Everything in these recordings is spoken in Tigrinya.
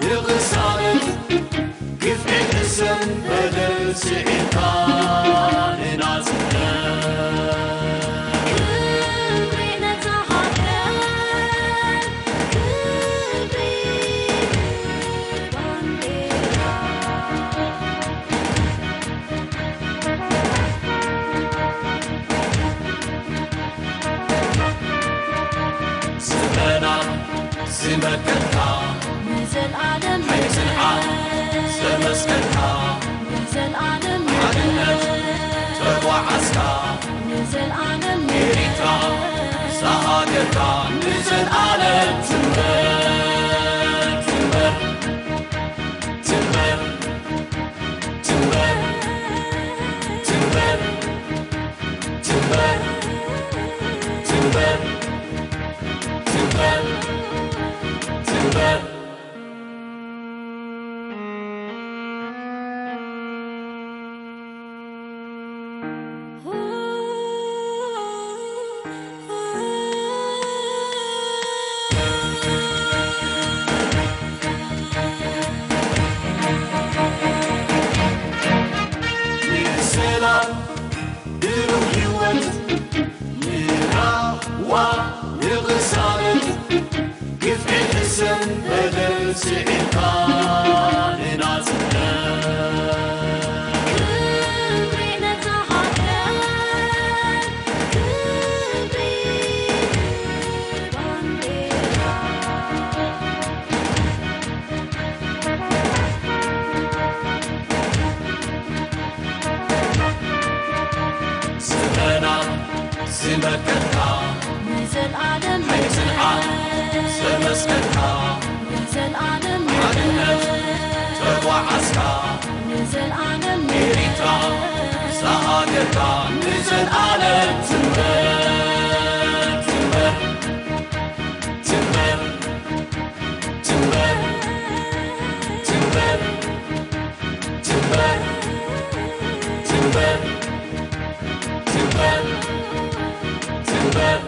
ንቕሳነት ግፍዒ ሕሰም በደል ስዒርካ ንናጽነት ክብሪ ነዛ ሃገር ክብሪ ባንዴራ ስመና ዝመከትካ ንዘልኣለም ሓይሊ ጽንዓት ዘመስከርካ ንዘልኣለም ሓድነት ተጓዓዝካ ንዘልኣለም ኤሪትራ ዝሃገርካ ንዘልኣለም ትንበር ትንበር ትንበር ትንበር ትንበር ትንበር ትንበር ትንበር ትንበር ንሰላም ብሩህ ህይወት ንራህዋ ንቕሳነት ግፍዒ ሕሰም በደል ስዒርካ ንናጽነት ክብሪ ነዛ ሃገር ክብሪ ባንዴራ ስመና ዝመከትካ ንዘልኣለም ሓይሊ ጽንዓት ዘመስከርካ ንዘልኣለም ሓድነት ተጓዓዝካ ንዘልኣለም ኤሪትራ ዝሃገርካ ንዘልኣለም ትንበር ትንበር ትንበር ትንበር ትንበር ትንበር ትንበር ትንበር ትንበር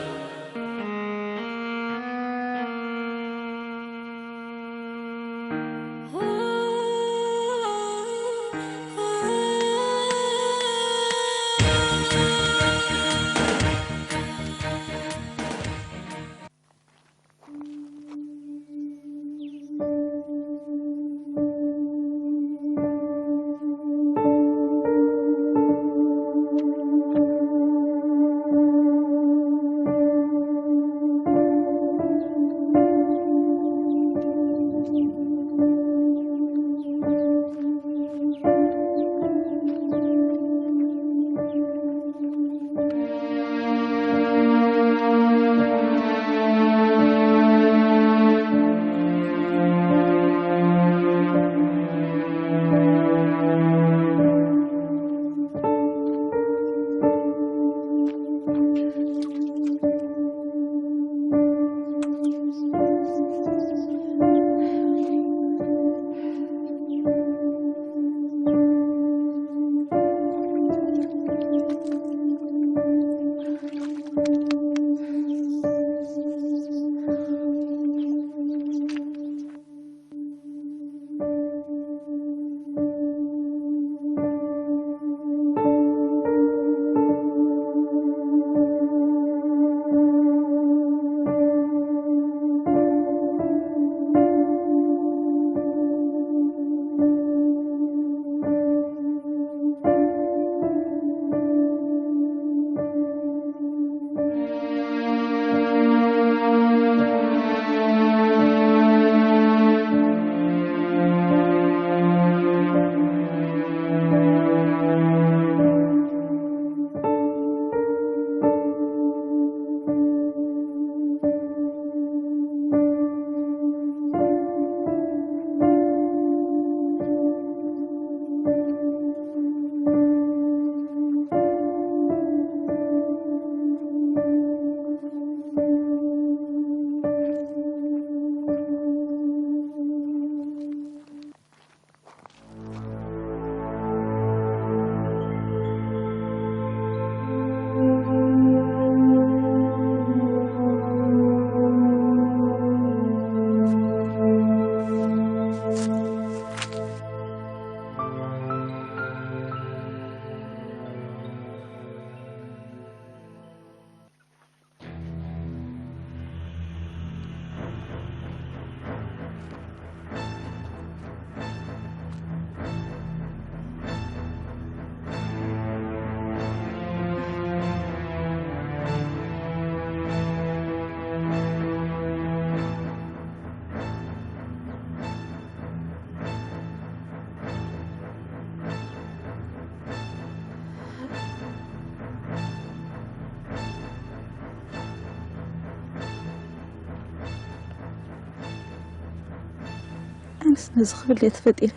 ኣነስ ነዚ ክብል እየ ተፈጢረ።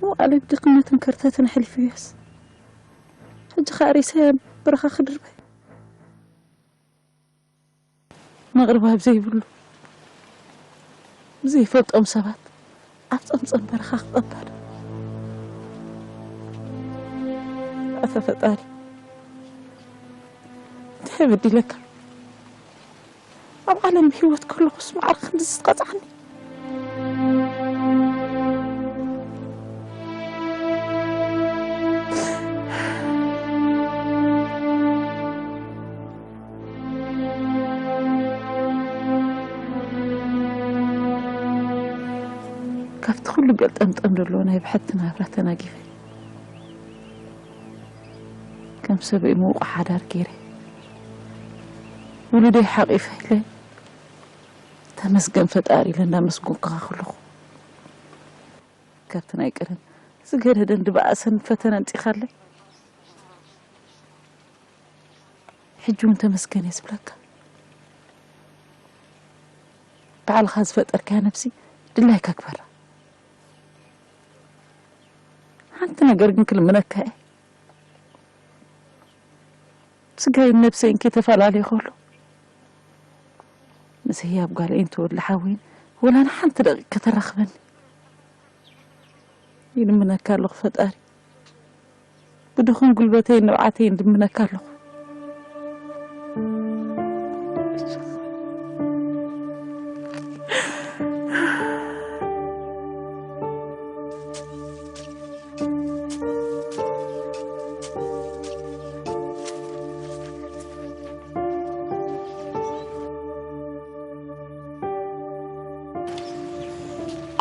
መዋእለይ ብድኽነትን ከርተትን ኣሕሊፉ እዮስ። ሕጂ ኸኣ ሬሳይ ኣብ በረኻ ክድርበ። መቕርብ ኣብ ዘይብሉ፣ ብዘይፈልጦም ሰባት ኣብ ጸምጸም በረኻ ክቐበር። ኣታ ፈጣሪ፣ እንታይ በዲለካ? ኣብ ዓለም ብህይወት ከለኹስ ማዕረ ክንድዚ ትቐጽዓኒ? ካብቲ ኩሉ ገልጠምጠም ዘለዎ ናይ ብሕቲ ናብራ ተናጊፈ፣ ከም ሰበይ ምውቕ ሓዳር ገይረ፣ ውሉደይ ሓቒፈ ኢለ፣ "ተመስገን ፈጣሪ" ኢለ እንዳመስገንኩኻ ከለኹ፣ ካብቲ ናይ ቀደም ዝገደደን ድበኣሰን ፈተነ ኣምጺኻለይ። ሕጂ እውን ተመስገን እየ ዝብለካ። ባዕልኻ ዝፈጠርካያ ነብሲ ድላይካ ግበራ። ሓንቲ ነገር ግን ክልምነካ እየ። ስጋይን ነብሰይን ከይተፈላለየ ከሎ፣ ምስ ህያብ ጓለይን ተወልደ ሓወይን ወላ ንሓንቲ ደቂቕ ከተራኽበኒ። ይልምነካ ኣለኹ ፈጣሪ። ብድኹም ጉልበተይን ንብዓተይን ድምነካ ኣለኹ።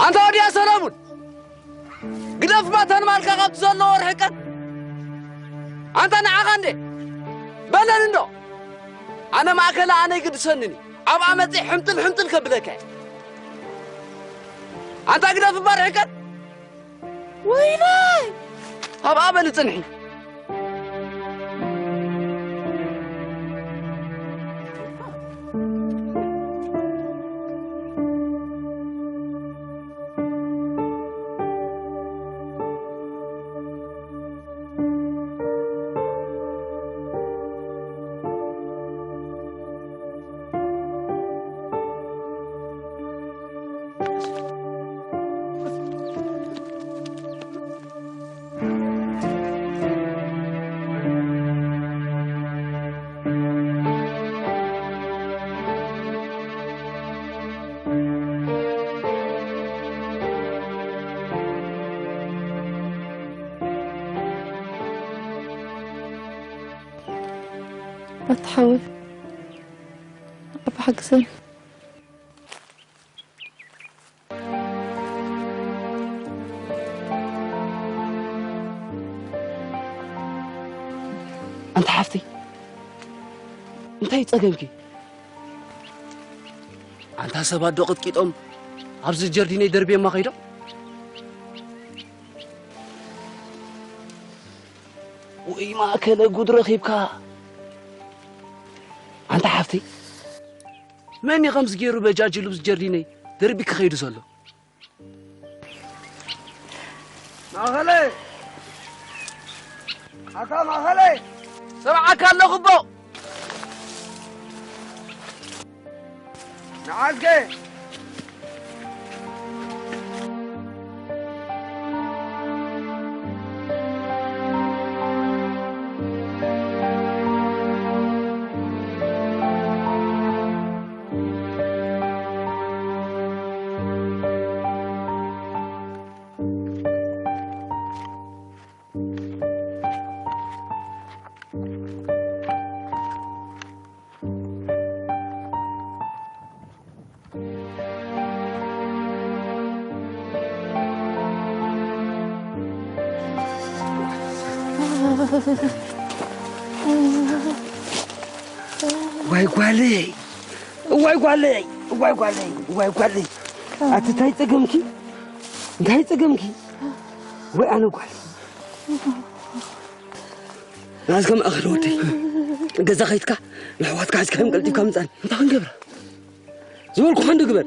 ኣንታ ወዲያ ሰለሙን! ግደፍ ባተን ማልካ ካብቲ ዘለዎ ርሕቀን። ኣንታ ንዓኻ እንዴ? በለን እንዶ። ኣነ ማእከላ ኣነ ይግድሰንን እዩ። ኣብኣ መጺእ ሕምጥል ሕምጥል ከብለካ እየ። ኣንታ ግደፍ እባ ርሕቀን። ወይለይ! ኣብኣ በሊ ጽንሒ። ኣታ ሓወይ፣ ኣባ ሓግዘኒ። ኣንታ ሓፍተይ፣ እንታይ ጸገምኪ? ኣንታ ሰባት ዶ ቅጥቂጦም ኣብዚ ጀርዲነይ ደርብዮማ ከይዶም? ውይ ማእከለ ጉድ ረኺብካ። ኣንታ ሓፍተይ፣ መን እዩ ከምዚ ገይሩ በጃጅ ኢሉ ኣብዚ ጀርዲነይ ደርቢ ክኸይዱ ዘሎ? ማእኸለይ! ኣታ ማእኸለይ! ሰምዓካ ኣለኹ እቦ! ንዓዝገ! ዋይ ጓለይ፣ ዋይ ጓለይ፣ ዋይ ጓለይ፣ ዋይ ጓለይ። ኣቲ እንታይ ጸገምኪ? እንታይ ጸገምኪ? ወይ ኣነ ጓል። ናዝከ ማእኸል ወደይ። ገዛ ከይትካ ንሕዋትካ ሒዝካዮም ቀልጢፍካ ምጻን። እንታይ ክንገብር? ዝበልኩ ሓንዱ ግበር።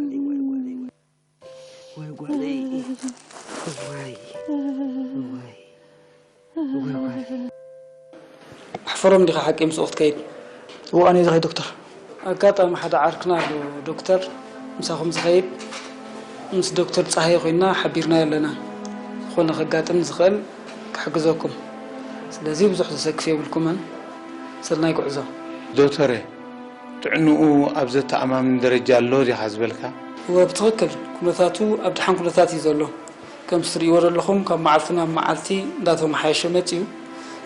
ጓለይ፣ ወይ ጓለይ፣ ወይ ጓለይ፣ ወይ ጓለይ፣ ወይ ጓለይ፣ ወይ ጓለይ። ኣሕፈሮም ዲኻ ሓቂ ምስኡ ክትከይድ? እዋን እዩ ዝኸይድ ዶክተር። ኣጋጣሚ ሓደ ዓርክና ኣሎ ዶክተር፣ ምሳኹም ዝኸይድ፣ ምስ ዶክተር ፀሃየ ኮይና ሓቢርናዮ ኣለና። ዝኾነ ከጋጥም ዝኽእል ክሕግዘኩም። ስለዚ ብዙሕ ዘሰክፍ የብልኩምን። ሰናይ ጉዕዞ። ዶክተረ፣ ጥዕንኡ ኣብ ዘተኣማምን ደረጃ ኣሎ ዲኻ ዝበልካ? እወ፣ ብትኽክል። ኩነታቱ ኣብ ደሓን ኩነታት እዩ ዘሎ። ከምዚ ትርእይዎ ዘለኹም ካብ መዓልቲ ናብ መዓልቲ እንዳተመሓየሸ መጺኡ፣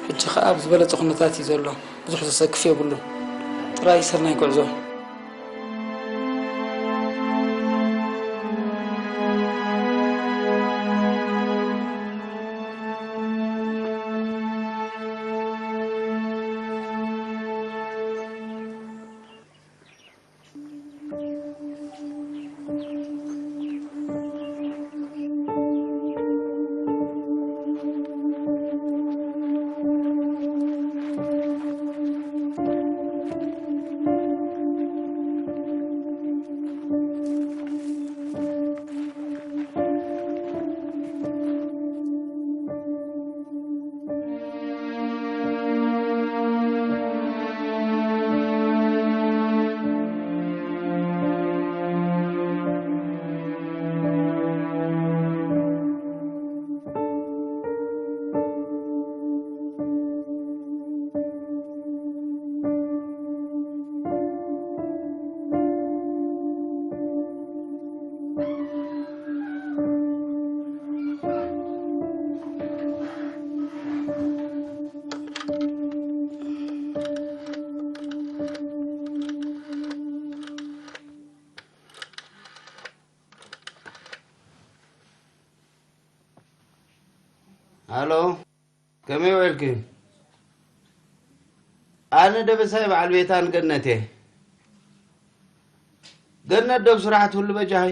ሕጂ ኸኣ ኣብ ዝበለጸ ኩነታት እዩ ዘሎ። ብዙሕ ዘሰክፍ የብሉን። ጥራይ ሰናይ ጉዕዞ። ሃሎ፣ ከመይ ውዒልኪ? ኣነ ደበሳይ በዓል ቤታን ገነቴ። ገነት ዶብ ስራሕ ትህሉ በጃኺ?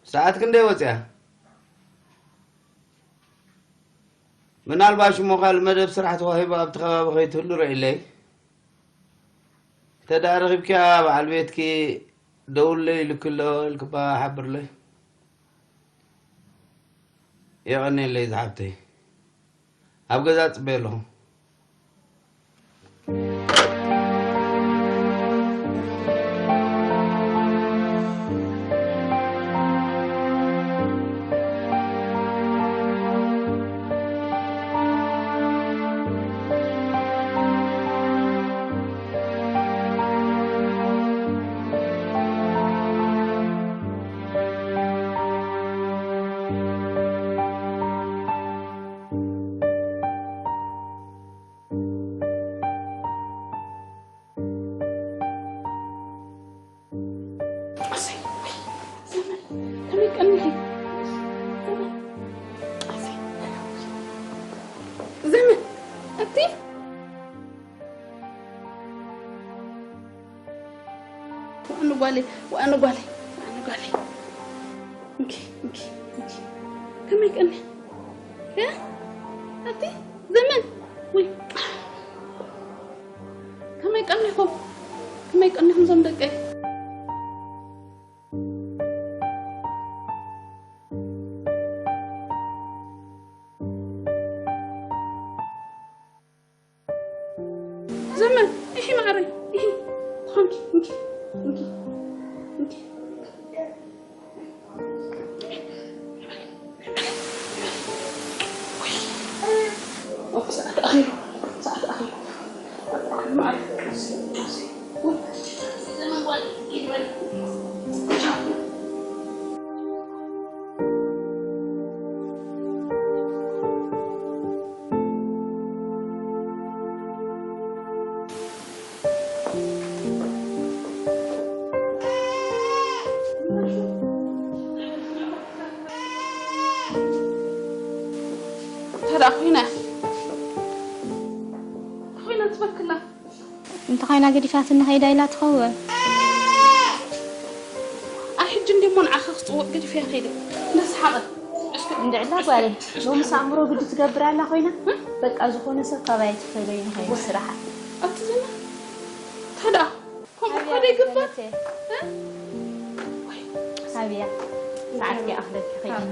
ሰዓት ክንደይ ወፅያ? ምናልባሽ እሞ ካልእ መደብ ስራሕ ተዋሂቡ ኣብቲ ከባቢ ከይትህሉ ርኢለይ። እንተ ደኣ ረኺብኪያ በዓል ቤትኪ ደውለይ ኢሉኪ ኣሎ ኢልክባ ሓብርለይ። የቐንየለይ ዝሓብተይ። ኣብ ገዛ ጽበየ ኣለኹ። ኣሰይ፣ ወይ፣ ዘመን፣ ከመይ ቀኒኺ? ዘመን፣ ኣሰይ፣ ዘመን፣ ኣቲ፣ ወኣነ ጓለይ፣ ወኣነ ጓለይ፣ ወኣነ ጓለይ። እንኪ፣ እንኪ፣ እንኪ። ከመይ ቀኒ? እ? ኣቲ፣ ዘመን፣ ወይ። ከመይ ቀኒኹም? ከመይ ቀኒኹም እዞም ደቀይ? ዘመን፣ እሂ ማዕረይ፣ እሂ። ኾንኪ፣ እንኪ፣ እንኪ። ሰዓት ኣኺሉ፣ ሰዓት ኣኺሉ። እንተ ደኣ ኮይና፣ እንተ ኮይና ትበክላ። እንተ ኮይና ገዲፋትኒ ከይዳ ኢላ ትኸውን። ኣይ፣ ሕጂ እንዲሞ ንዓኻ ክጽውዕ ገዲፈያ ከይደ። እንዳሰሓቐ። እስከ እንድዕላ ጓለይ፣ ሎምስ ኣእምሮ ግዲ ትገብር ኣላ ኮይና። በቃ ዝኾነ ሰብ ካባይ ትፈለዩ ንኸይድ ስራሓ። ኣቲ ዝና፣ እንተ ደኣ ከምኡ እኮ ዶ ይግበር? እ? ኣብያ፣ ሰዓትኪ ኣኽለኪ ኸይዲ።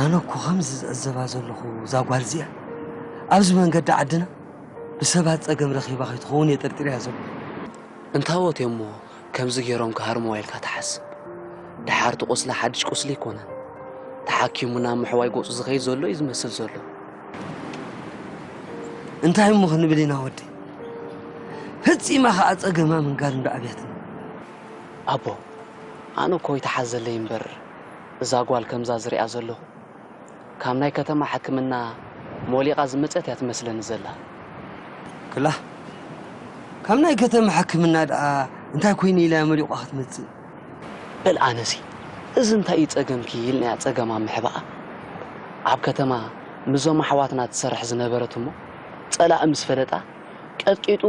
ኣነ እኮ ከምዚ ዝዕዘባ ዘለኹ እዛ ጓል እዚኣ ኣብዚ መንገዲ ዓድና ብሰባት ጸገም ረኺባ ከይትኸውን እየ ጠርጢረያ ዘለኹ። እንታዎት እዮሞ ከምዚ ገይሮም ክሃርምዋ ኢልካ ትሓስብ? ደሓር እቲ ቁስሊ ሓድሽ ቁስሊ ኣይኮነን። ተሓኪሙ ናብ ምሕዋይ ገጹ ዝኸይድ ዘሎ እዩ ዝመስል ዘሎ። እንታይ እሞ ክንብል ኢና ወደይ? ፈጺማ ኸኣ ጸገማ ምንጋር እንዶ ኣብያትና። ኣቦ፣ ኣነ እኮ ይተሓዘለይ እምበር፣ እዛ ጓል ከምዛ ዝሪኣ ዘለኹ፣ ካብ ናይ ከተማ ሕክምና ሞሊቓ ዝመጸት እያ ትመስለኒ ዘላ። ክላ፣ ካብ ናይ ከተማ ሕክምና ደኣ እንታይ ኮይነ ኢላ እያ መሊቋ ክትመጽእ? በል ኣነሲ፣ እዚ እንታይ እዩ ጸገምኪ ኢልናያ ጸገማ ምሕባኣ። ኣብ ከተማ ምስዞም ኣሕዋትና ትሰርሕ ዝነበረት እሞ፣ ጸላኢ ምስ ፈለጣ፣ ቀጥቂጡ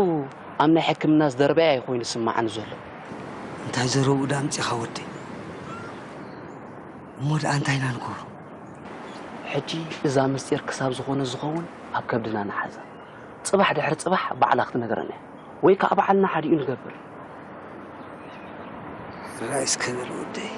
ኣብ ናይ ሕክምና ዝደርበያ እዩ ኮይኑ ዝስምዓኒ ዘሎ። እንታይ ዘረብኡ ደኣ ኣምጺኻ ወደይ? እሞ ደኣ እንታይ ኢና ንገብሮ? ሕጂ እዛ ምስጢር ክሳብ ዝኾነ ዝኸውን ኣብ ከብድና ንሓዛ። ጽባሕ ድሕሪ ጽባሕ ባዕላ ክትነግረና እያ። ወይ ከኣ ባዕልና ሓዲኡ ንገብር። ራይ እስከ በል ወደይ።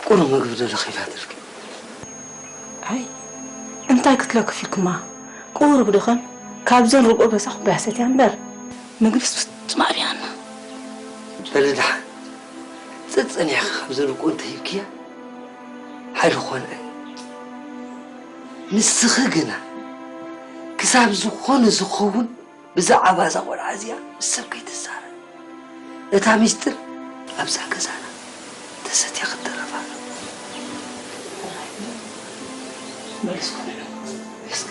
ቁሩብ ምግቢ ዶ ለኺፋትልኪ? ኣይ፣ እንታይ ክትለክፍ ኢልኩማ? ቁሩብ ዶ ኸን ካብዘን ርግኦ በዛ ኩባያ ሰትያ እምበር፣ ምግብስ ፍጹም ኣብያና። በሊ ደሓን፣ ጸጸኒዕኺ ካብዘን ርግኦ እንተሂብክያ፣ ሓይሊ ክኾና እዩ። ንስኺ ግና ክሳብ ዝኾነ ዝኸውን ብዛዕባ እዛ ቖልዓ እዚኣ ምስ ሰብ ከይትዛረብ። እታ ሚስጥር ኣብዛ ገዛና ተሰትያ ክትተረፍ ኣለዋ። በሉ እስከ ንዑ። እስከ።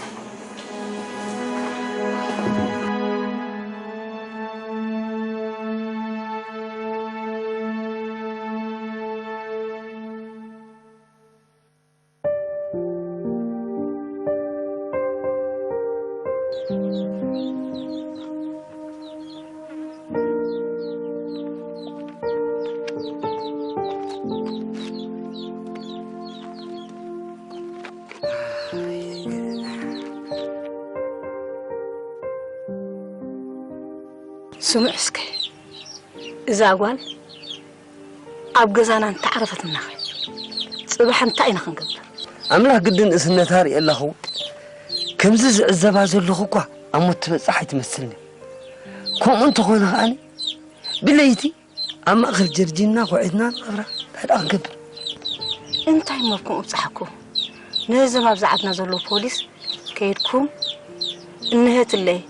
ስምዑ እስከ፣ እዛ ጓል ኣብ ገዛና እንተዓረፈትናኸ? ጽባሕ እንታይ ኢና ክንገብር? ኣምላኽ ግድን እስነታ ርእየ ኣለኹ። ከምዚ ዝዕዘባ ዘለኹ እኳ ኣብ ሞት ትበጽሕ ኣይትመስልኒ። ከምኡ እንተኾነ ከኣኒ ብለይቲ ኣብ ማእከል ጀርጂና ኮዒትና ንቐብራ እንታይ ደኣ ክንገብር? እንታይ እሞ ኣብኩም ኣብጽሓኩም? ነዞም ኣብዚ ዓድና ዘለዉ ፖሊስ ከይድኩም እንሀትለይ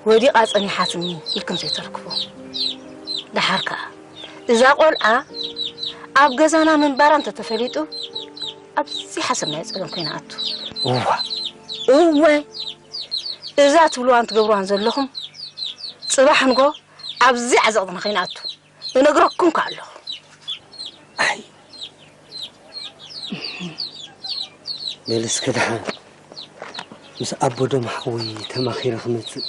ወዲቓ ጸኒሓትኒ ኢልኩም ዘይተርክቡ። ደሓር ከኣ እዛ ቆልዓ ኣብ ገዛና ምንባራ እንተተፈሊጡ ኣብዚ ሓሰብ ናይ ጸገም ኮይና ኣቱ። እዋ እወ እዛ ትብልዋን ትገብርዋን ዘለኹም ጽባሕ ንጎ ኣብዚ ዓዘቕትና ከይንኣቱ እነግረኩም ከ ኣለኹ። ኣይ በል እስከ ደሓን ምስ ኣቦ ዶም ሓወይ ተማኺረ ክመጽእ።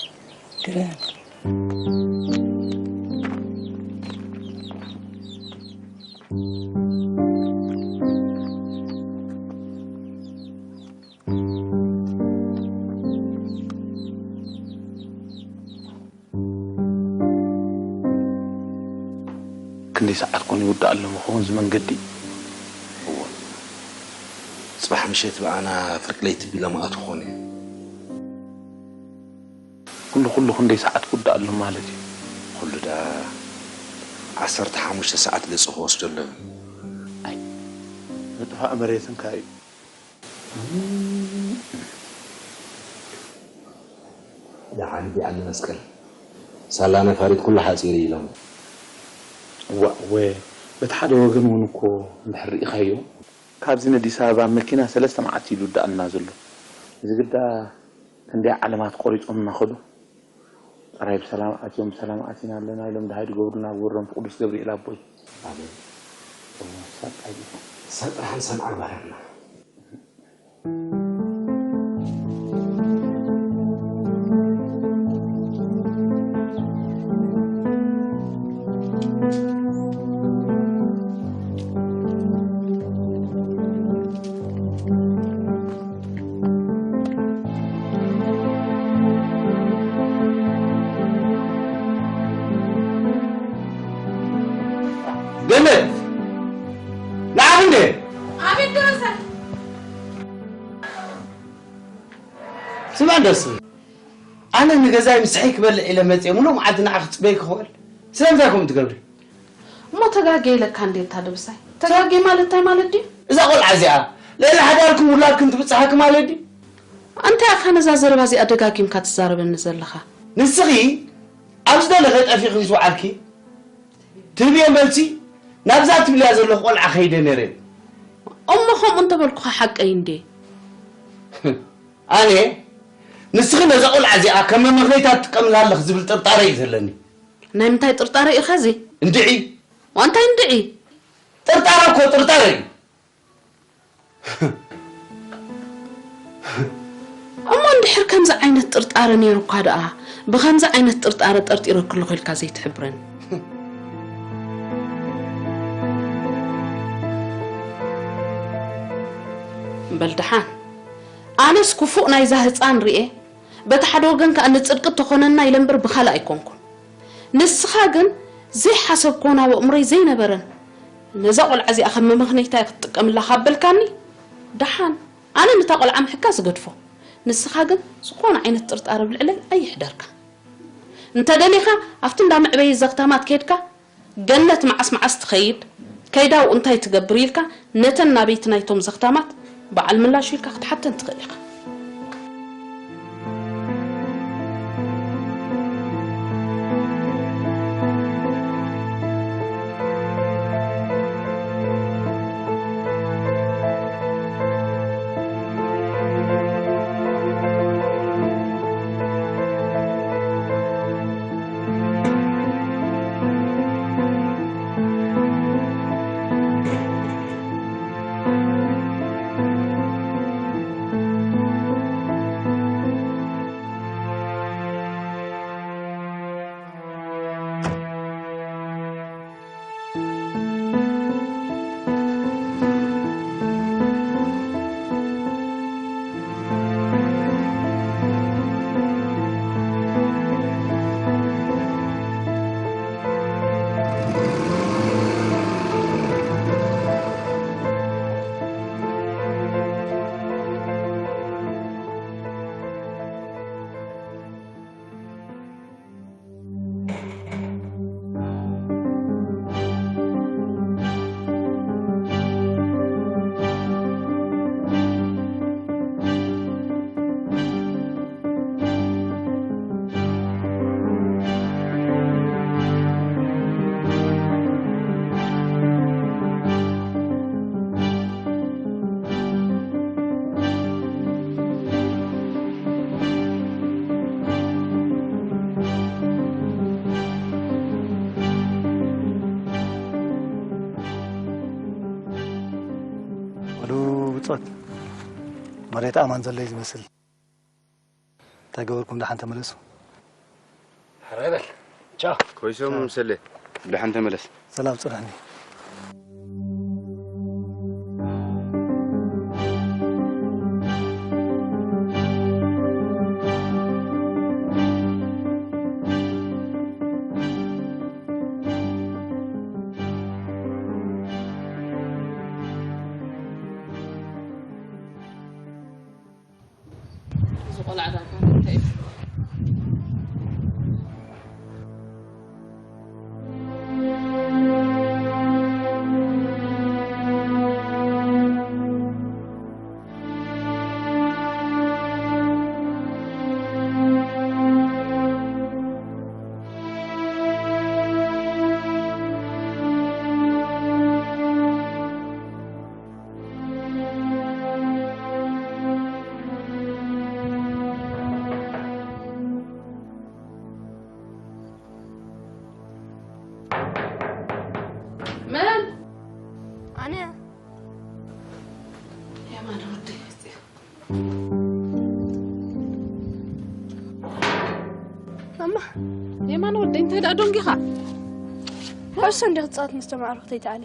ክንደይ ሰዓት ኮን ይውዳእ ኣሎ ምኸውን እዚ መንገዲ? እወ ጽባሕ ምሸት ብኣና ፍርቂ ለይቲ ቢላ መኣቱ ክኾን እየ። ኩሉ ኩሉ ክንደይ ሰዓት ክውዳእ ኣሎ ማለት እዩ? ኩሉ ዳ ዓሰርተ ሓሙሽተ ሰዓት ገጹ ክወስዶ ኣሎ። ኣይ ምጥፋእ መሬት እንካ እዩ። ደሓን ዲኣ ንመስቀል ሳላ ነፋሪት ኩሉ ሓጺሩ ኢሎም። ዋእ ወ በቲ ሓደ ወገን እውን እኮ እንድሕር ርኢኻዮ ካብዚ ነዲስ ኣበባ መኪና ሰለስተ መዓልቲ እዩ ዝውዳኣልና ዘሎ። እዚ ግዳ ክንደይ ዓለማት ቆሪጾም እናኸዱ ጥራይ ብሰላም ኣትዮም ብሰላም ኣቲና ኣለና ኢሎም ድሃይ ድገብሩልና ግበሮም እቲ ቅዱስ ገብርኤል ኣቦይ። ኣሜን። እሞ ሳብ ቃል ሳብ ጥራሕ ንሰምዓ ባርና። ገነት ንዓኺ እንደ ኣቤት ደረሰ ስማዕ ደስ ኣነ ንገዛይ ምሳሐይ ክበልዕ ኢለ መፅየ ሙሉእ መዓልቲ ንዓ ክፅበይ ክኽእል ስለምንታይ ከምኡ ትገብሪ እሞ ተጋጌ ኢለካ እንዴ እታ ደብሳይ ተጋጌ ማለት እንታይ ማለት ድዩ እዛ ቆልዓ እዚኣ ልዕሊ ሓዳርክን ውላድክን ትብፅሓኪ ማለት ድዩ እንታይ ኣኻ ነዛ ዘረባ እዚኣ ደጋጊምካ ትዛረበኒ ዘለኻ ንስኺ ኣብ ዝደለኸ ጠፊኺ ምስ ወዓልኪ ትህብዮ መልሲ ናብዛ ትብልያ ዘለኺ ቆልዓ ከይደ ነይረ እሞ ከምኡ እንተበልኩኻ ሓቀይ እንዴ ኣነ ንስኺ ነዛ ቆልዓ እዚኣ ከም መመኽነይታ ትጥቀምላ ኣለኺ ዝብል ጥርጣረ እዩ ዘለኒ ናይ ምንታይ ጥርጣረ እዩ ኸዚ እንድዒ ዋንታይ እንድዒ ጥርጣረ እኮ ጥርጣረ እዩ እሞ እንድሕር ከምዚ ዓይነት ጥርጣረ ነይሩኳ ደኣ ብኸምዚ ዓይነት ጥርጣረ ጠርጢረኪ ኣለኹ ኢልካ ዘይትሕብረኒ በል ደሓን ኣነስ ክፉእ ናይዛ ህፃን ርኤ በቲ ሓደ ወገን ከኣ ንጽድቂ እተኾነና ኢለ እምበር ብኻልእ ኣይኮንኩን። ንስኻ ግን ዘይሓሰብክዎን ኣብ ኣእምሮይ ዘይነበረን ነዛ ቆልዓ እዚኣ ከም መመኽነይታ እየ ክትጥቀምላ ካብ በልካኒ፣ ደሓን ኣነ ነታ ቆልዓ ምሕጋዝ እገድፎ። ንስኻ ግን ዝኾነ ዓይነት ጥርጣረ ኣብ ልዕለይ ኣይሕደርካ። እንተ ደሊኻ ኣብቲ እንዳ መዕበዪ ዘኽታማት ኬድካ ገነት መዓስ መዓስ ትኸይድ፣ ከይዳ ኣብኡ እንታይ ትገብር ኢልካ ነተን ናበይቲ ናይቶም ዘኽታማት በዓል ምላሹ ኢልካ ክትሓተን ትኽእል ኢኻ። ጾት መሬት ኣማን ዘሎ እዩ ዝመስል። እንታይ ገበርኩም? ደሓን ተመለሱ። ሕራይ በል። ቻው። ኮይሶም ሰለ። ደሓን ተመለስ። ሰላም ጽናሕኒ። እዚ ቆልዓ ዳርጋ እንታይ እዩ? መን? ኣነ። የማነ ወደይ መጽእ። ማማ። የማነ ወደይ እንታይ ደኣ ደንጊኻ? ኩዕሶ እንዲኻ ትጻወት ምስ ተማዕሩኽተይ ተዓሊ።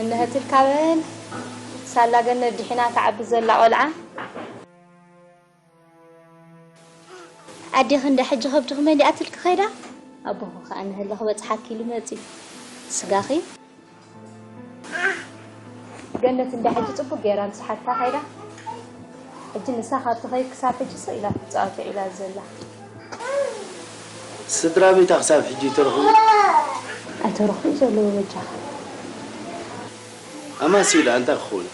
እንሀትልካ በል ሳላ ገነት ድሒና ትዓቢ ዘላ ቆልዓ። ኣዴኺ እንዳ ሕጂ ከብድኺ መሊኣትልኪ ከይዳ፣ ኣቦኺ ከኣ ንሀለ ክበጽሓኪ ኢሉ መጺኡ። ስጋኺ ገነት እንዳ ሕጂ ጽቡቕ ገይራ ምስ ሓታ ከይዳ። ሕጂ ንሳ ካብ ትኸይድ ክሳብ ሕጂ ስቕ ኢላ ትጻወት ውዒላ ዘላ። ስድራ ቤታ ክሳብ ሕጂ ይተረኽቡ? ኣይተረኽቡን ዘለዉ በጃኻ። ኣማስዩ ደኣ እንታይ ክኸውን?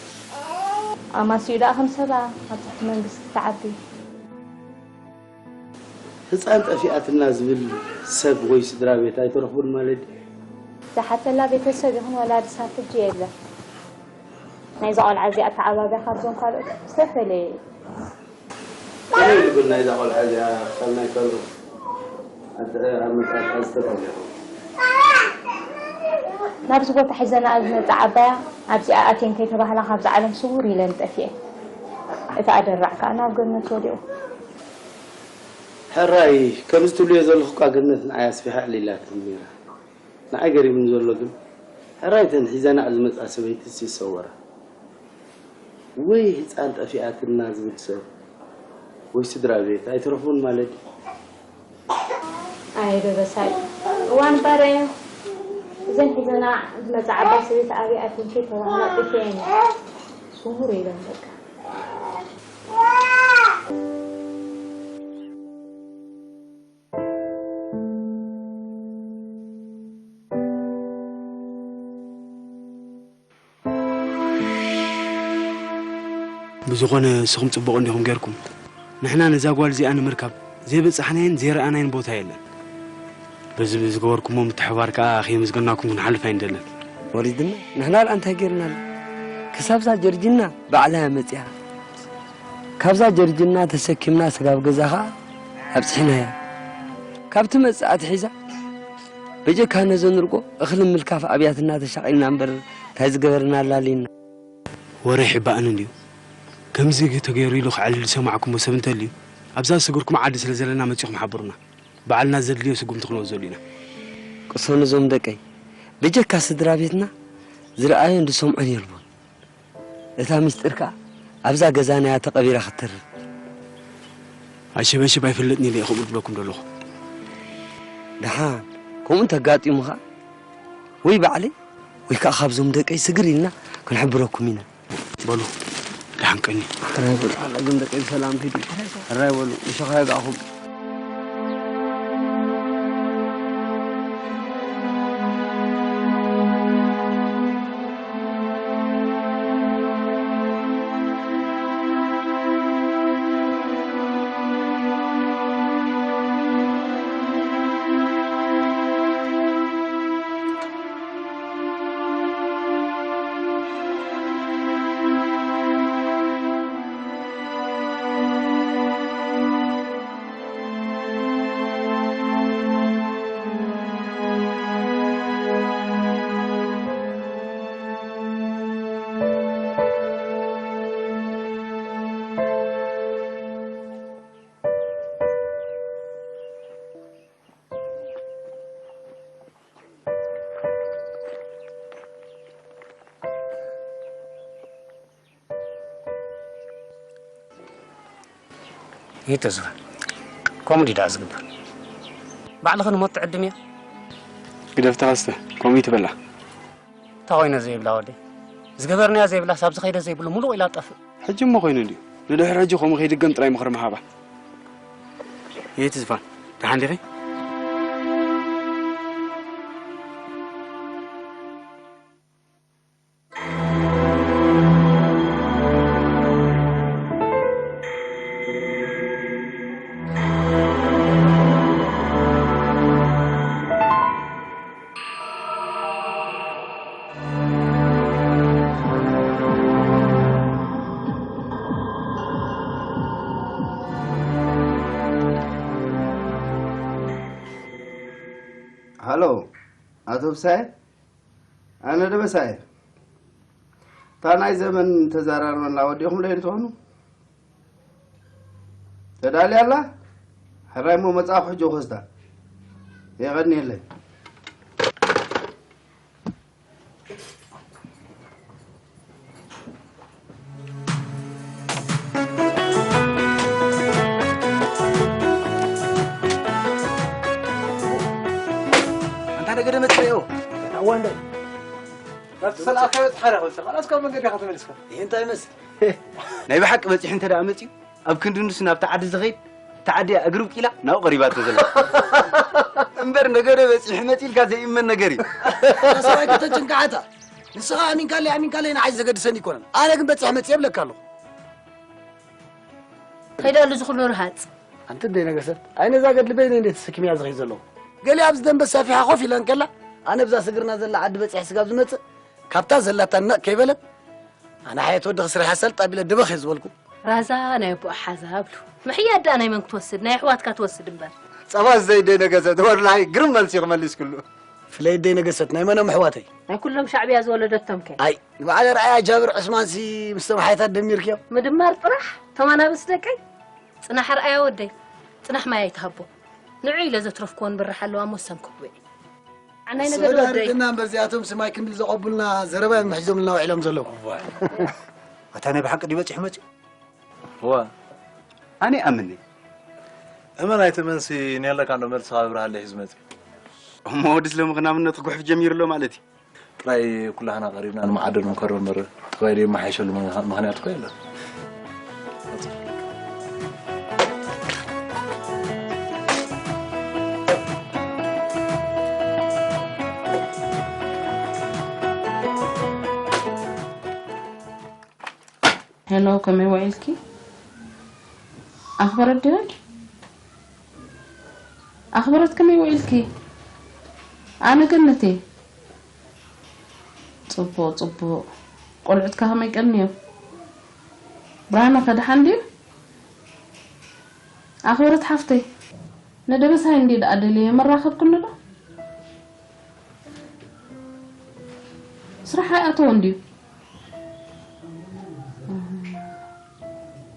ኣማስዩ ደኣ ከም ሰባ ኣብ ትሕቲ መንግስቲ ትዓቢ። ህፃን ጠፊኣትና ዝብል ሰብ ወይ ስድራ ቤት ኣይተረኽቡን ማለት ድዩ? ዝሓተላ ቤተሰብ ይኹን ወላዲ ሳብ ሕጂ የለን። ናይዛ ቆልዓ እዚኣ ኣተዓባብያ ካብዞም ካልኦት ዝተፈለየ እዩ። ከመይ ኢሉ ግን ናይዛ ቆልዓ እዚኣ ካብ ናይ ካልኦት ኣተ-፣ ኣመጣጥኣ ዝተፈለየ ይኸውን? ናብዚ ቦታ ሒዘናኣ ዝመጻ ዓባያ ኣብዚኣ ኣትየን ከይተባህላ ካብዛ ዓለም ስውር ኢለን ጠፊኤን። እቲ ኣደራዕ ከኣ ናብ ገነት ወዲቑ። ሕራይ ከምዚ ትብልዮ ዘለኹ እኳ ገነት ንዓይ ኣስፊሓ ኣዕሊላትኒ ነይራ። ንዓይ ገሪሙኒ ዘሎ ግን፣ ሕራይ እተን ሒዘናኣ ዝመጻ ሰበይትስ ይሰወራ? ወይ ህጻን ጠፊኣትና ዝብል ሰብ ወይ ስድራ ቤት ኣይትረኽቡን ማለት ድዩ? ኣየ ደበሳይ፣ እዋን ባርያ እየን። እዘን ሒዘናኣ ዝመጻ ዓባይ ሰበይቲ ኣበይ ኣትየን ከይተባህላ ጠፊኤን እየን። ስውር ኢለን በቃ። ብዝኾነ፣ ንስኹም ጽቡቕ እንዲኹም ጌርኩም። ንሕና ነዛ ጓል እዚኣ ንምርካብ ዘይበጻሕናዮን ዘይረኣናዮን ቦታ የለን። በዚ ብዝገበርኩሞ ምትሕብባር ከኣ ከየመስገናኩም ክንሓልፍ ኣይንደልን። ወሪድና? ንሕና ደኣ እንታይ ጌርና? ክሳብዛ ጀርጂና ባዕላ እያ መጺኣ። ካብዛ ጀርጅና ተሰኪምና ስጋብ ገዛ ኸኣ ኣብጺሕናያ። ካብ ትመጽእ ኣትሒዛ በጀካ ነዘን ርጎ እኽሊ ምልካፍ ኣብያትና ተሻቒልና እምበር እንታይ ዝገበርና ኣላልይና። ወረ ይሕባእን እንድዩ። ከምዚ ተገይሩ ኢሉ ክዕልል ዝሰማዕኩሞ ሰብ እንተልዩ፣ ኣብዛ ዝሰገርኩም ዓዲ ስለ ዘለና መጺኹም ሓብሩና። ባዕልና ዘድልዮ ስጉምቲ ክንወስደሉ ኢና። ቅሰኑ እዞም ደቀይ፣ ብጀካ ስድራ ቤትና ዝረኣዮን ዝሰምዖን የልቦን። እታ ሚስጥር ከኣ ኣብዛ ገዛና እያ ተቐቢራ ክትተርፍ። ኣሸበሽብ ኣይፈልጥን ኢለ እየ ከምኡ ዝብለኩም ዘለኹ። ደሓን ከምኡ እንተጋጢሙ ኸኣ ወይ ባዕለይ ወይ ከኣ ካብዞም ደቀይ ስግር ኢልና ክንሕብረኩም ኢና። በሉ፣ ደሓን ቀኒ። ሕራይ በሉ፣ ኣላግም ደቀይ ብሰላም ኪዱ። ሕራይ በሉ፣ እሾኽ ኣይጋእኹም። ይተዝበ ከምኡ ድዩ ደኣ ዝግበር? ባዕልኽን እሞ ትዕድምዮ። ግደፍ ተኸስተ፣ ከምኡ ይትበላ። እንታይ ኮይነ ዘይብላ ወደይ? ዝገበርናዮ ዘይብላስ ኣብዚ ከይደ ዘይብሉ ሙሉቕ ኢላ ትጠፍእ። ሕጂ እሞ ኮይኑ ድዩ? ንድሕሪ ሕጂ ከምኡ ከይድገም ጥራይ ምኽሪ ምሃባ። ይትዝፋን፣ ደሓን ዲኺ? ሃሎ፣ ኣቶ ብሳይ? ኣነ ደበሳይ። እታ ናይ ዘመን ተዘራርበና ወዲኹም ለይዲ ትኾኑ? ተዳልያ ኣላ? ሕራይ እሞ መጻእኹ ሕጂ ወኸስታ። የቐንየለይ። ኣንታ ነገደ መጽረዮ። ኣዋ እንደ። ናብቲ ሰልኣኻዮ ጸሓዳ ኸልተ፣ ኻላስ ካብ መንገዲ ኢኻ ተመሊስካ። ይሄ እንታይ ይመስል? ናይ ብሓቂ በጺሑ እንተ ደኣ መጺኡ፣ ኣብ ክንዲ ንሱ ናብቲ ዓዲ ዝኸይድ፣ እታ ዓዲ እያ እግሪ ኣብቂላ ናብኡ ቀሪባቶ ዘላ። እምበር ነገደ በጺሑ መጺኡ ኢልካ ዘይእመን ነገር እዩ። ሰብኣይ ከተጭንቅዓታ። ንስኻ ኣሚንካለይ፣ ኣሚንካለይ ንዓይ ዘገድሰኒ ኣይኮነን። ኣነ ግን በጺሐ መጺአ እብለካ ኣለኹ። ከይደሉ እዚ ኩሉ ርሃጽ። ኣንቲ እንደ ነገሰት፣ ኣይ ነዛ ገድሊ በይነይ እንደ ተሰኪመያ ዝኸይድ ዘለኹ። ገሊኣ ኣብዚ ደንበ ሳፊሓ ኮፍ ኢላ እንከላ፣ ኣነ ብዛ ስግርና ዘላ ዓዲ በጺሐ ስጋብ ዝመጽእ፣ ካብታ ዘላታ ነቕ ከይበለት፣ ኣነ ሓየት ወዲ ክስራሕ ያሳልጥ ኣቢለ ድበኽ እየ ዝበልኩ። ራዛ ናይ ኣቦኣ ሓዛ ኣብሉ። ምሕያድ ደኣ ናይ መን ክትወስድ? ናይ ኣሕዋትካ ትወስድ እምበር። ጸባ ዘይደይ ነገሰት፣ ወላሂ ግርም መልሲ ክመልስ ክሉ። ፍለይ ደይ ነገሰት፣ ናይ መኖም ኣሕዋተይ? ናይ ኩሎም ሻዕብያ ዝወለደቶም ከ? ኣይ፣ ንበዓል ርኣያ ጃብር ዑስማንሲ ምስቶም ሓየታት ደሚርክዮም? ምድማር ጥራሕ፣ ቶም ኣናብስ ደቀይ። ጽናሕ ርኣያ ወደይ፣ ጽናሕ ማይ ኣይትሃቦ። ንዑ ኢለ ዘትረፍክዎን ብራሕ ኣለዋ እሞ ሰንክብዎ። ዓናይ ነገደ ስእሊ ወደይ። ኣርግና እምበር እዚኣቶም ስማይ ክንብል ዘቐቡልና ዘረባ እዮም ሒዞምልና ውዒሎም ዘለዉ። እዋይ። ኣታ ናይ ብሓቂ ድዩ በጺሑ መጺኡ? እዋ። ኣነ ይኣምን እየ። እመን ኣይትእመንሲ ንየለካ እንዶ መልስኻ ብብርሃን ሒዙ መጺኡ። እሞ ወዲ ስለምኽናምነቱ ክጉሕፍ ጀሚሩ ኣሎ ማለት እዩ። ጥራይ ኩላህና ቀሪብና ንመዓዶ ንምከሮ እምበር፣ ተባሂሉ የመሓይሸሉ ምኽ-፣ ምኽንያት እኮ የለን። ሄሎ፣ ከመይ ውዒልኪ? ኣኽበረት ድዮን? ኣኽበረት፣ ከመይ ውዒልኪ? ኣነ ገነቴ። ጽቡቕ፣ ጽቡቕ። ቆልዑትካ ከመይ ቀንዮም? ብርሃነ ከ ደሓን ድዩ? ኣኽበረት ሓፍተይ፣ ንደበሳይ እንድየ ደኣ ደልየ፣ መራኸብክኒ ዶ? ስራሕ ኣይኣተወን ድዩ?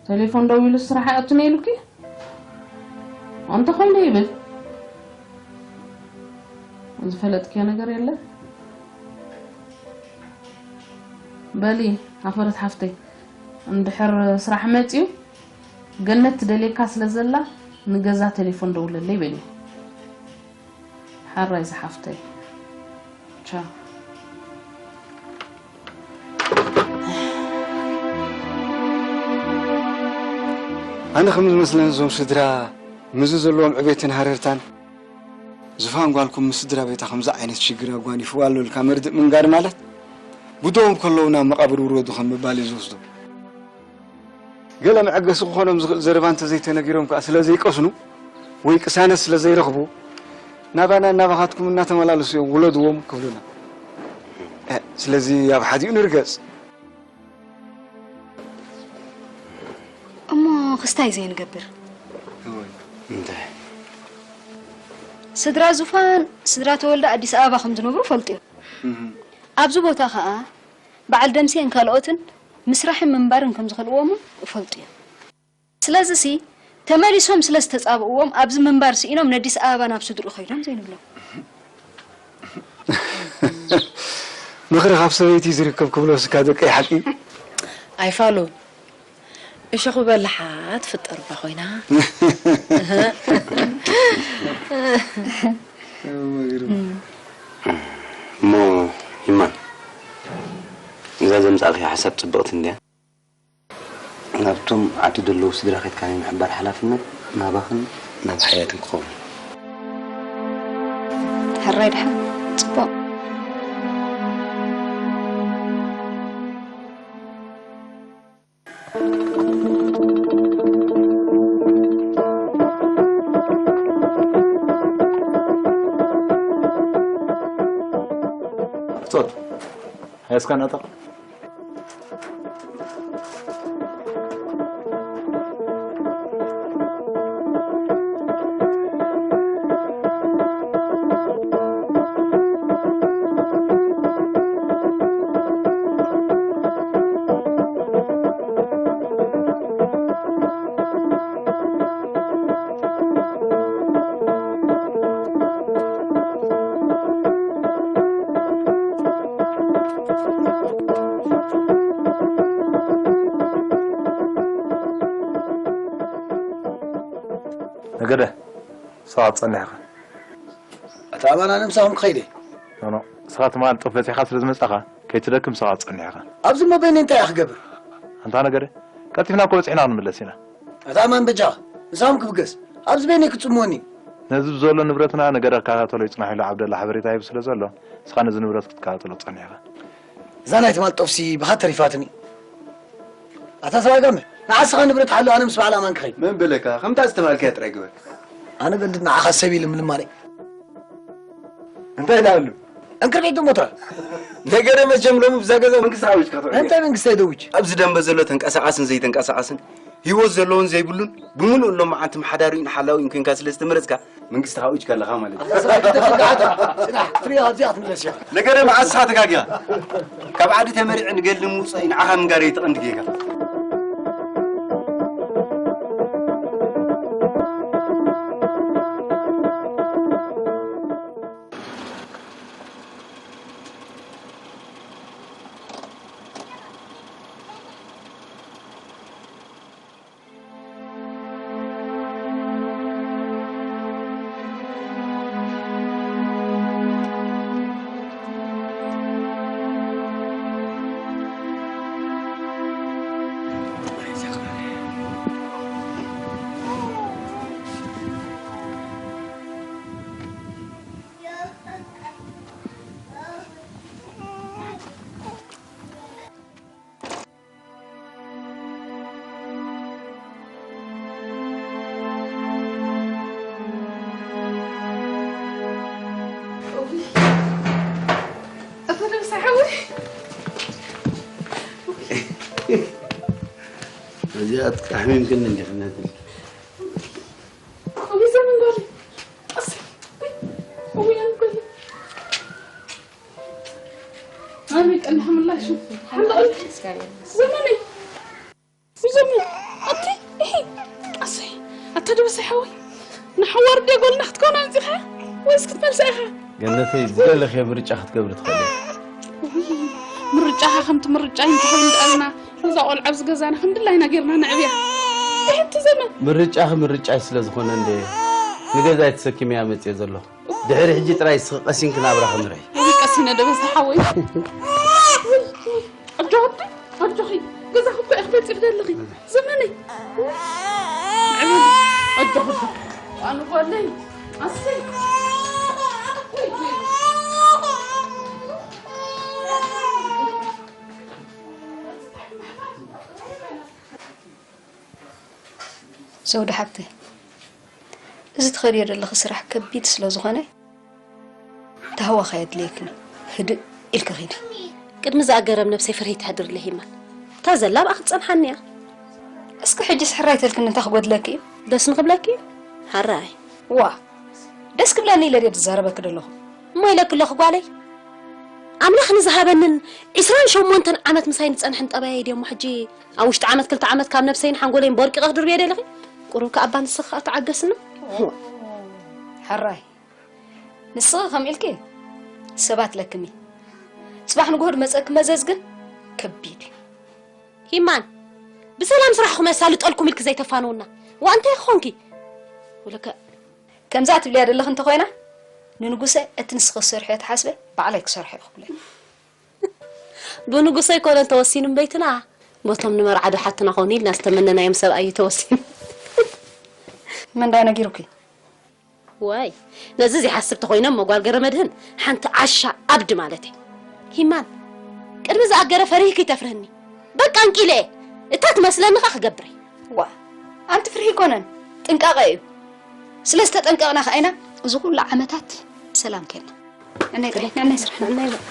ቴሌፎን ደዊሉ ስራሕ ኣይኣቱን ኢሉኪ? እንተኾይኑ ይብል። ዝፈለጥክዮ ነገር የለ? በሊ ኣኽብረት ሓፍተይ፣ እንድሕር ስራሕ መጺኡ፣ ገነት ትደልየካ ስለ ዘላ፣ ንገዛ ቴሌፎን ደውለለይ በሊ። ሓራይ ዝሓፍተይ። ቻው። ኣነ ከም ዝመስለኒ እዞም ስድራ ምስዚ ዘለዎም ዕቤትን ሃረርታን፣ ዝፋን ጓልኩም ምስ ስድራ ቤታ ከምዚ ዓይነት ሽግር ኣጓኒፍዋ ኣሎ ኢልካ መርድእ ምንጋር ማለት፣ ብድሆም ከለዉ ናብ መቓብር ውረዱ ከም ምባል እዩ ዝወስዶ። ገለ መዐገሲ ክኾኖም ዝኽእል ዘረባ እንተዘይተነጊሮም ከኣ ስለ ዘይቀስኑ ወይ ቅሳነት ስለ ዘይረኽቡ፣ ናባና ናባኻትኩም እናተመላለሱ እዮም ውለድዎም ክብሉና። እ፣ ስለዚ ኣብ ሓዲኡ ንርገጽ። እሞ ክስታይ ዘይንገብር? እንታይ? ስድራ ዙፋን፣ ስድራ ተወልደ ኣዲስ ኣበባ ከም ዝነብሩ ፈልጡ እዮም። እህ። ኣብዚ ቦታ ከኣ በዓል ደምሴን ካልኦትን ምስራሕን ምንባርን ከም ዝኽእልዎም እውን እፈልጡ እዮም። ስለዚሲ ተመሊሶም ስለ ዝተጻብእዎም ኣብዚ ምንባር ስኢኖም ነዲስ ኣበባ ናብ ስድርኡ ከይዶም ዘይንብሎም። ምኽሪ ካብ ሰበይቲ ዝርከብ ክብሎ ስካ ደቀይ ሓቂ። ኣይፋሉን። እሾኹ በላሓ ትፍጠር እባ ኮይና። እሞ ይማን፣ እዛ ዘምጻእኽያ ሓሳብ ጽብቕቲ እንድያ። ናብቶም ዓዲ ዘለዉ ስድራ ኬድካ ናይ ምሕባር ሓላፍነት ናባኽን ናብ ሓያትን ክኸውን። ሕራይ ደሓን። ጽቡቕ። ጾት፣ ሃይስካ ናታ። ነገደ፣ ሰዓት ጸኒሕኻ። ኣታ ኣማን፣ ኣነ ምሳኹም ክኸይደ። ኖ፣ ኖ፣ ንስኻ ትማል ጡፍ በጺሕካ ስለ ዝመጻኻ፣ ከይትደክም ሰዓት ጸኒሕኻ። ኣብዚ እሞ በይነይ እንታይ እየ ክገብር? ኣንታ ነገደ፣ ቀልጢፍና እኮ በጺሕና ክንምለስ ኢና። ኣታ ኣማን በጃኻ፣ ምሳኹም ክብገስ። ኣብዚ በይነይ ክትጽምወኒ። ነዚ ብዘሎ ንብረትና ነገደ ክከታተሎ ይጽናሕ ኢሉ ዓብደላ ሓበሬታ ሂቡ ስለ ዘሎ፣ ንስኻ ነዚ ንብረት ክትከታተሎ ጸኒሕኻ። እዛ ናይ ትማል ጦፍሲ ብኻ ተሪፋትኒ። ኣታ ሰብኣይ ጋመ፣ ንዓስኻ ንብረት ሓሉ፣ ኣነ ምስ በዓል ኣማን ክኸይድ። መን በለካ? ከምታ ዝተባልካያ ጥራይ ግበር። ኣነ በልድ ንዓኻ ሰብ ኢሉ ምልማነይ። እንታይ ኢላ ኣሉ? እንክርቢት ሞትራ። ነገረ መቸም ሎሚ ብዛ ገዛ መንግስቲ ሓዊጅካ ትውዕል። እንታይ መንግስቲ ኣይደውጅ? ኣብዚ ደንበ ዘሎ ተንቀሳቓስን ዘይተንቀሳቓስን ህይወት ዘለዎን ዘይብሉን ብምሉእ ሎም መዓልቲ መሓዳሪኡን ሓላዊኡን ኮንካ ስለ ዝተመረጽካ መንግስቲ ሓዊጅካ ኣለኻ ማለት እዩ። ኣታ ሰብኣይ ክተፍግዓታ። ጽናሕ፣ ክትሪኦ ኣብዚኣ ክትምለስ ኢኻ። ነገረ መዓስ ኢኻ ተጋጊኻ? ካብ ዓዲ ተመሪዐ ንገድሊ ምውጻእ እዩ ንዓኻ ምንጋረይ እቲ ቀንዲ ጌጋ። እዚኣ ኣሕሚምክኒ እንዲኽነት። ኣቤት ጥንሕ ምላሽ። ሓንዳ ኦይ። ዘመነይ። ዘመን። ኣቲ ሰሓዊ ንሓዋር ደጎልና ክትኮን ኣምፂኻ ወይስ ክትመልሳ ኢኻ? ገነተይ፣ ዝደለኽዮ ምርጫ ክትገብሪ ትኽእሊ። ምርጫኻ ከምቲ ምርጫ እንተኾይኑ ዳልና፣ ነዛ ቆልዓ ኣብዚ ገዛና ከም ድላይና ጌርና ነዕብያ። ብሕንቲ ዘመን። ምርጫኺ ምርጫይ ስለ ዝኾነ እንደ ንገዛይ ተሰኪመያ መፅየ ዘለኹ። ድሕሪ ሕጂ ጥራይ እስኺ ቀሲንኪ ናብራኺ ምርሒ። ወይ ቀሲነ ዶ በዛ ሓወይ? ኣጆኺ፣ ኣጆኺ። ገዛኺ እኮ ኢኺ በፂኺ ዘለኺ። ዘመነይ። ኣጆኺ። ኣነ ጓለይ። ኣሰይ። ዘውዲ ሓብተይ፣ እዚ ትኸድዮ ዘለኺ ስራሕ ከቢድ ስለ ዝኾነ፣ ታህዋኽ ኣየድልየክን። ህድእ ኢልኪ ኺዲ። ቅድሚ ዝኣገረብ ነብሰይ ፍርሂ ተሕድርለይ ሂማን። እታ ዘላ ብኣ ክትጸንሓኒ እያ። እስኪ ሕጂስ ሕራይ ተልክኒ እንታይ ክጎድለኪ እዩ? ደስ ንኽብለኪ እዩ? ሓራይ። ዋ፣ ደስ ክብለኒ ኢለ ድየ ዝዛረበኪ ዘለኹ? እሞ ኢለኪ ኣለኹ ጓለይ። ኣምላኽ ንዝሃበንን ዒስራን ሸሞንተን ዓመት ምሳይ ንጸንሕን ጠባየይ ድየ እሞ ሕጂ ኣብ ውሽጢ ዓመት ክልተ ዓመት ካብ ነብሰይን ሓንጎለይን ቦርቂቐ ክድርብዮ ደለኺ? ቁሩብ ከኣ እባ ንስኺ ከኣ ተዓገስና። ሕራይ። ንስኺ ከም ኢልኪ ሰባት ለክሚ። ጽባሕ ንግሆ ድመጸኪ መዘዝ ግን ከቢድ እዩ። ሂማን፣ ብሰላም ስራሕኹም የሳልጠልኩም ኢልኪ ዘይተፋነውና። ዋ እንታይ ክኾንኪ? ወለከ ከምዛ ትብልያ ዘለኺ እንተኾይና፣ ንንጉሰ እቲ ንስኺ ትሰርሕዮ ተሓስበ ባዕለይ ክሰርሖ እየ ክብሎ እየ። ብንጉሰ ኣይኮነን ተወሲኑ እምበይትና፣ በቶም ንመርዓ ዶ ሓትና ኾኑ ኢልና ዝተመነናዮም ሰብኣይ እዩ ተወሲኑ። መን ዳ ነጊሩኪ? ዋይ፣ ነዚ ዘይሓስብ ተኾይነ እሞ ጓል ገረመድህን ሓንቲ ዓሻ ኣብዲ ማለት እየ። ሂማን፣ ቅድሚ ዝኣገረ ፈሪህኪ ተፍርህኒ። በቃ እንቂለ እየ። እታ ትመስለኒ ኸኣ ክገብር እየ። ዋ፣ ኣንቲ ፍርሂ ኣይኮነን፣ ጥንቃቐ እዩ። ስለ ዝተጠንቀቕና ኸኣ ኢና እዚ ኩሉ ዓመታት ብሰላም ከድና። ነናይ ጥራይ፣ ነናይ ስራሕ፣ ነናይ በ-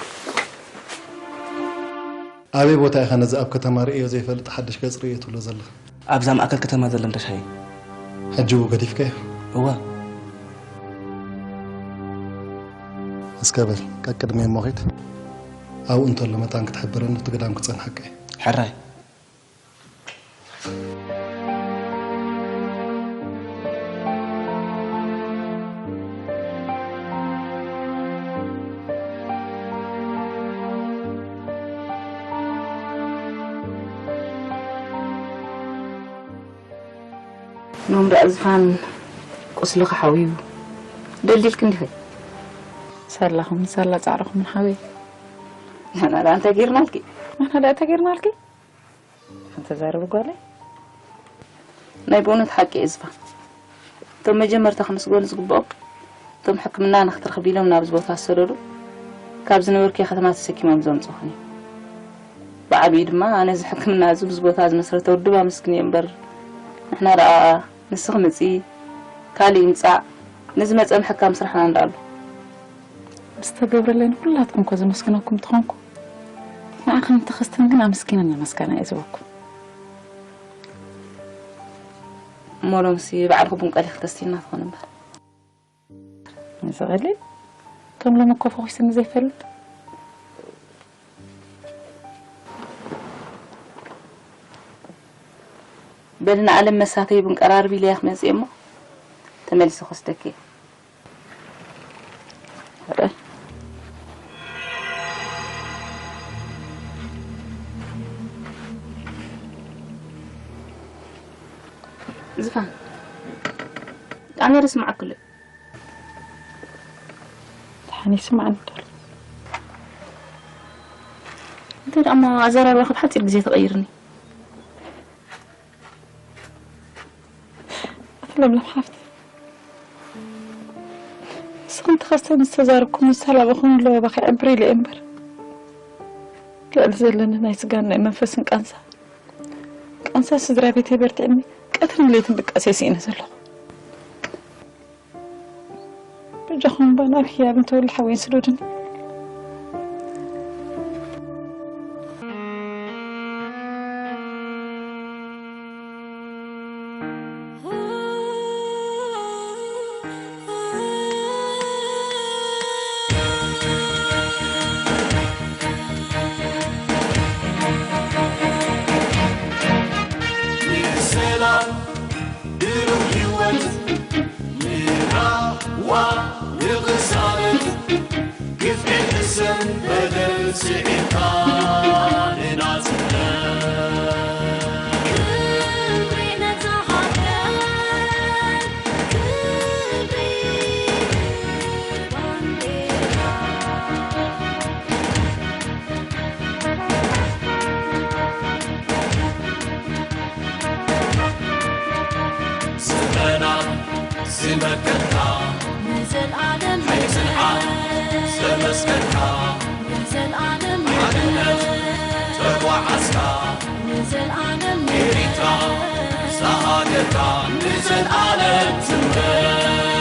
ኣበይ ቦታ ኢኻ ነዚ ኣብ ከተማ ርእዮ ዘይፈልጥ ሓድሽ ገጽ ርእዮ ትብሎ ዘለኻ? ኣብዛ ማእከል ከተማ ዘሎ እንዳ ሻሂ። ሕጂ ብኡ ገዲፍካዮ? እወ። እስከ በል፣ ቀቅድመይ እሞ ኺድ። ኣብኡ እንተሎ መታን ክትሕብረኒ፣ ኣብቲ ገዳም ክጸንሓካ እየ። ሕራይ። ሎም ደኣ ዝፋን ቁስልኺ ሓውዩ ደልዲልኪ እንዲኺ? ሳላኹም ሳላ ጻዕርኹም ሓወይ። ንሕና ደኣ እንታይ ጌርናልኪ? ንሕና ደኣ እንታይ ጌርናልኪ? እንተዛረቢ ጓለይ፣ ናይ ብእውነት ሓቂ እየ ዝፋን። እቶም መጀመርታ ክምስገኑ ዝግብኦም፣ እቶም ሕክምና ንክትረኽቢ ኢሎም ናብዚ ቦታ ዝሰደዱ፣ ካብ ዝነበርክዮ ከተማ ተሰኪሞም ዘምጽኡኽን እዮም። ብዓቢኡ ድማ ነዚ ሕክምና እዚ፣ ብዚ ቦታ ዝመስረተ ውድብ ኣመስግንዮ እምበር፣ ንሕና ደኣ ንስኺ ምጺ፣ ካልእ ይምጻእ፣ ንዝመጸ ምሕካም ስራሕና እንዳ ኣሎ። ዝተገብረለይ ንኹላትኩም እኮ ዘመስግነኩም እንተኾንኩ፣ ንዓኽን ንተኸስተን ግን ኣመስጊነን ምስጋና እየ ዝህበኩም። እሞ ሎምሲ ባዕልኺ ቡን ቀሊኺ ተስቲና ትኾን እምበር። እዚ ቀሊል፣ ከም ሎሚ እኮ ፈኹስኒ ዘይፈልጥ። በሊ ንዓለም መሳተዪ ቡን ቀራርቢ ኢለያ ክመጽእ እሞ ተመሊሰ ክወስደኪ እየ። ዝፋን፣ ኣነ ርስማዓኩ ኣሎ። ደሓን ይስማዓኒ ኣሎ። እንታይ ደኣ እሞ ኣዘራርባኺ ብሓጺር ግዜ ትቐይርኒ። ኣቲ ለምለም ሓፍቲ፣ ንስኽን ተኸስተን ዝተዛረብኩን ዝሰላበኹን ኣለዎ ባኺ ዕብር ኢለ እየ እምበር፣ ልዕሊ ዘለኒ ናይ ስጋን ናይ መንፈስን ቃንሳ፣ ቃንሳ ስድራ ቤተይ በርቲዕኒ ቀትርን ለይትን ድቃሰይ ስኢነ ዘለኹ። በጃኹም እባ ናብ ህያብ እንተወሊ ሓወይን ስደዱኒ። ሰላም ብሩህ ህይወት ስዒርካ ንናጽነት። ክብሪ ነዛ ሃገር፣ ክብሪ ባንዴራ። ዘመናት ዝመከትካ፣ ንዘልኣለም ሓይሊ ጽንዓት ዘመስከርካ፣ ንዘልኣለም ሓድነት ተጓዓዝካ፣ ንዘልኣለም ኤሪትራ ንግበር። ዝሃገርካ ንዘልኣለም ትንበር።